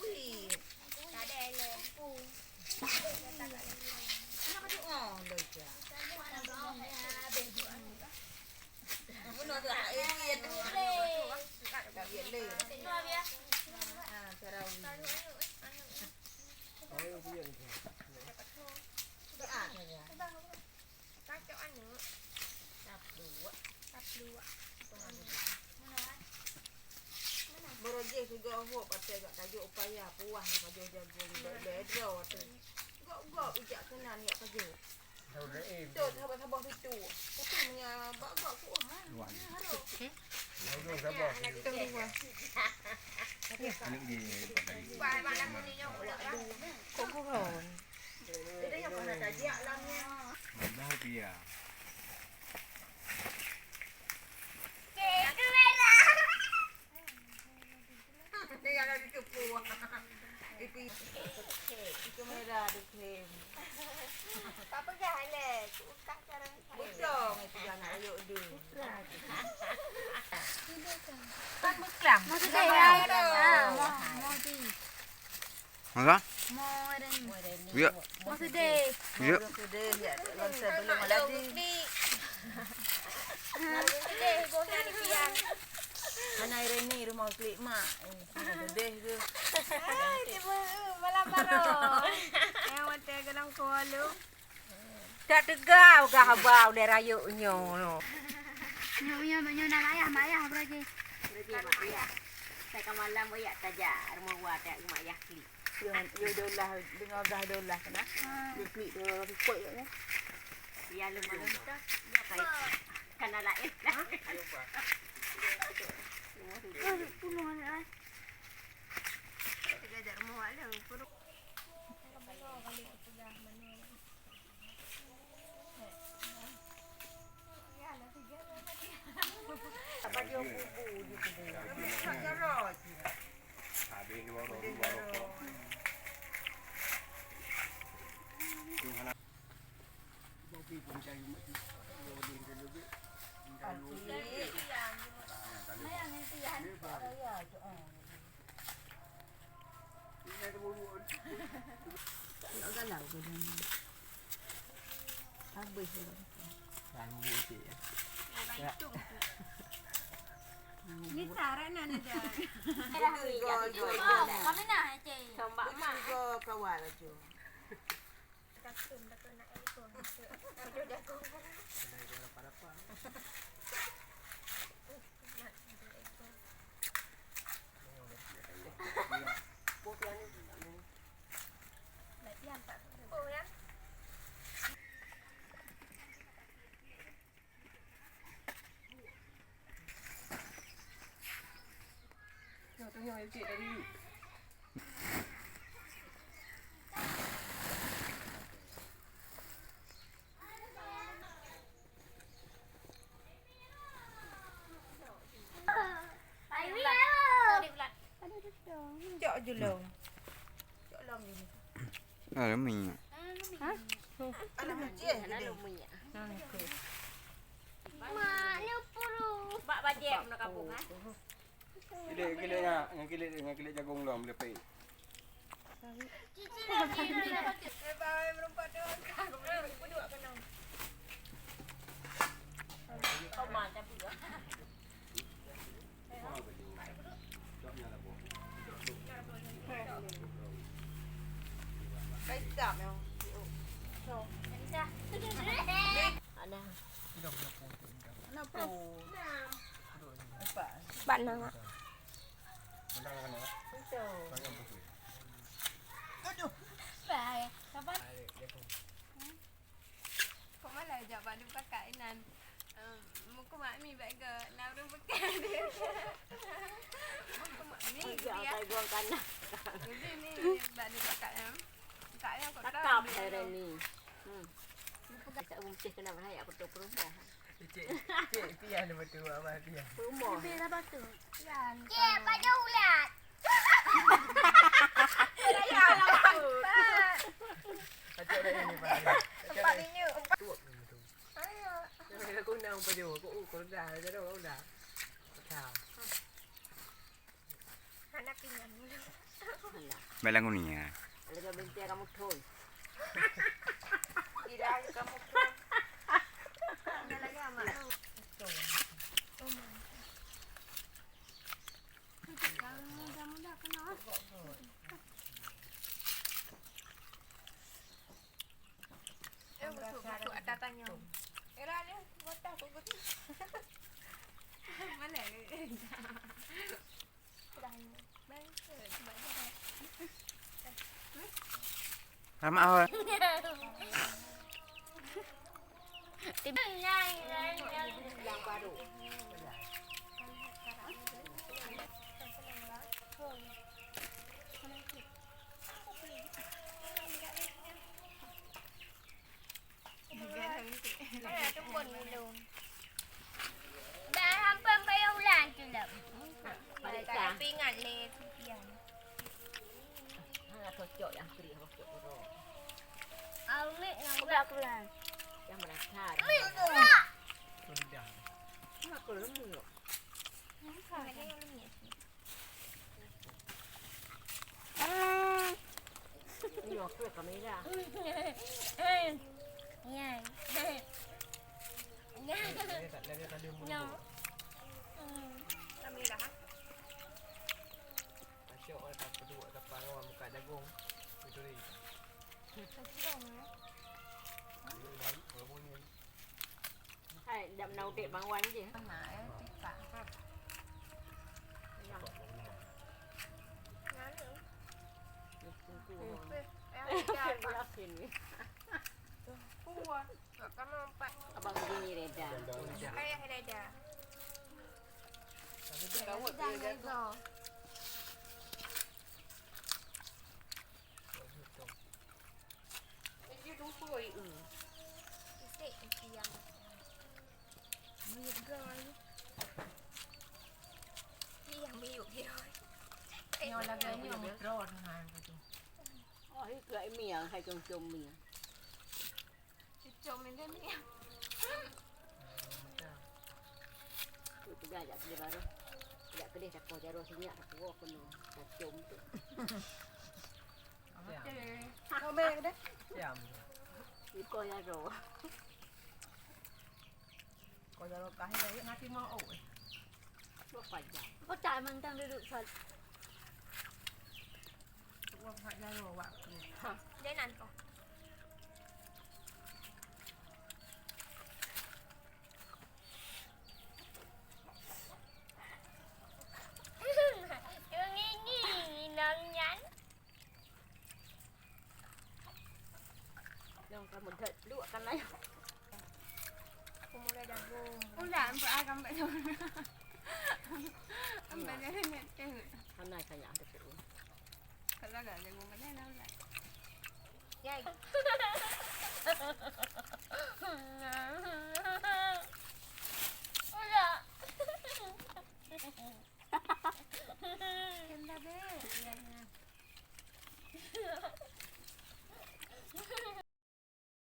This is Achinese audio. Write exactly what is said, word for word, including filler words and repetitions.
Wih. Bunoe tu, ah, eh, iya tu. Tak biar le. Ah, tarawih. Ah, ya. Barô jih sigoe hôb watèe jak tajok upaya puah pajoh jagong, lé droe watèe. Gop-gop ijak keunan jak pajok. Dot saboh-saboh pintoe. Tapi meunyo bak gop kuah, ha? Harôh. Kok gurôn? Jadi nyang pernah tajak lam nyan. Dah dia. Dia yang ada cupu. Itu, itu merah tu, Kim. Tak pegang, Alex. Utang cara saya. Betul, itu anak ayuk dia. Kan beklam. Maksud saya, ah, mau, mau di. Hah? Mau ada ni. Ya. Maksud dia. Ya. Sedih, ya. Langsung belum ada di. Sedih, ibu nak dipiang. Mana Irene rumah klik mak. Eh, sedih ke? Ai, tiba malam baru. Yang mata dalam kuala. Tak teuga peugah haba ulèe rayeuk nyoe. Nyoe, nyoe, nyoe na mayah, mayah, Bro Ji. Bro Ji, mak mayah. Saya ka malam, boh, yak tajak rumoh wa, tajak rumoh ayah klik. Yo, yo, dolah, deungoe gah dolah keunan. Ah. Yo klik dua ripot yo, ya. Ya, lôn malam tu, ya, baik. Kana laén. Ha? Ah, puluh anak, ah. Kita ajak rumoh awak lôn, puluh. Habis. Ni tarak na ada. Kami na, Cik. Kawal aja. Kasum dah kena air tu. Aduh, jagung. Latihan tak? Oh, ya. Cok julong. Cok lom ni. Ada minyak. Hah? Ada minyak. Ada minyak. Mak, lupa lu. Bak bajèe pun kapung, ha? Kilik, kilik nyan, ngon kilik, ngon kilik jagong lom leupie. Ada. Kenapa? Nampak. Bak na, Mak. Aduh. Bye. Kapan? Kok malah jak bak dupakat inan? Em, muka mak mi baik ke? Nah, urang pekan dia. Muka mak mi gitu ya. Jadi ni bak dupakat ya. Kakak yang kok tahu. Cakap hari ni. Hmm. Muka tak mungkin kena bahaya aku tu ke rumah. Cik, cik, Pian betul, Abang Pian. Rumah. Lebih lah batu. Pian. Cik, pada ulat. Saya lah batu. Macam mana ni, Pak? Empat minit. Tuak ni tu. Ayo. Jangan kena guna apa je. Aku, oh, kau dah, dah, dah, dah. Macam. Anak pinjam dulu. Melangonia. Lagèe binti kamu thon. Tidak kamu thon. Eh, masuk, masuk atas tanyong. Era ni, mata aku betul. Mana? Ramak awak. Dah hampir payah ulang tu lah. Balik dah. Tapi ingat leh, Sufian. Hana cocok yang kering, cocok burung. Amik nak buat aku lah. Yang merasa. Amik tu. Sudah. Nak aku lembut. Bukan. Nyoe keu kamera. Nyan. Nyan. Nyoe. Kamera, ha? Masuk orang tak peduli, tak parah, buka jagung. Itu dia. Hai, dak meunan udép bang wan jih. Nah, eh, tikak. Nah. Yakin ni. Kuah. Kamu empat. Abang bini Reda. Ayah Reda. Kawat dia jatuh. Isi dumpui, eh. Isi, isi yang. Miyup gai. Isi yang miyup dia. Nyoe lagèe nyoe mikro dengan tu. Oh, itu miang, hai com-com miang. Cucok meunan ni. Tu peugah jak keudeh baroe. Jak keudeh takoh jaroe sinyak, takoh keunoe. Tacom tu. Siam. Komen keudeh. Siam. Ikoh jaroe. Koh jaroe kahé, nak timah ôk. Dua pajak. Kau tak mantang duduk sal. Wah, hak jaroe waktu. Ha. Dia nan kau. Sungai ni inong nyan. Nyang ka meudat pluek kan layan. Aku mulai jagung. Udah, empat ai kambek tu. Empat ai ni tu. Hana saya ada tu. Kalau ada jagung mana nak udah. Yai.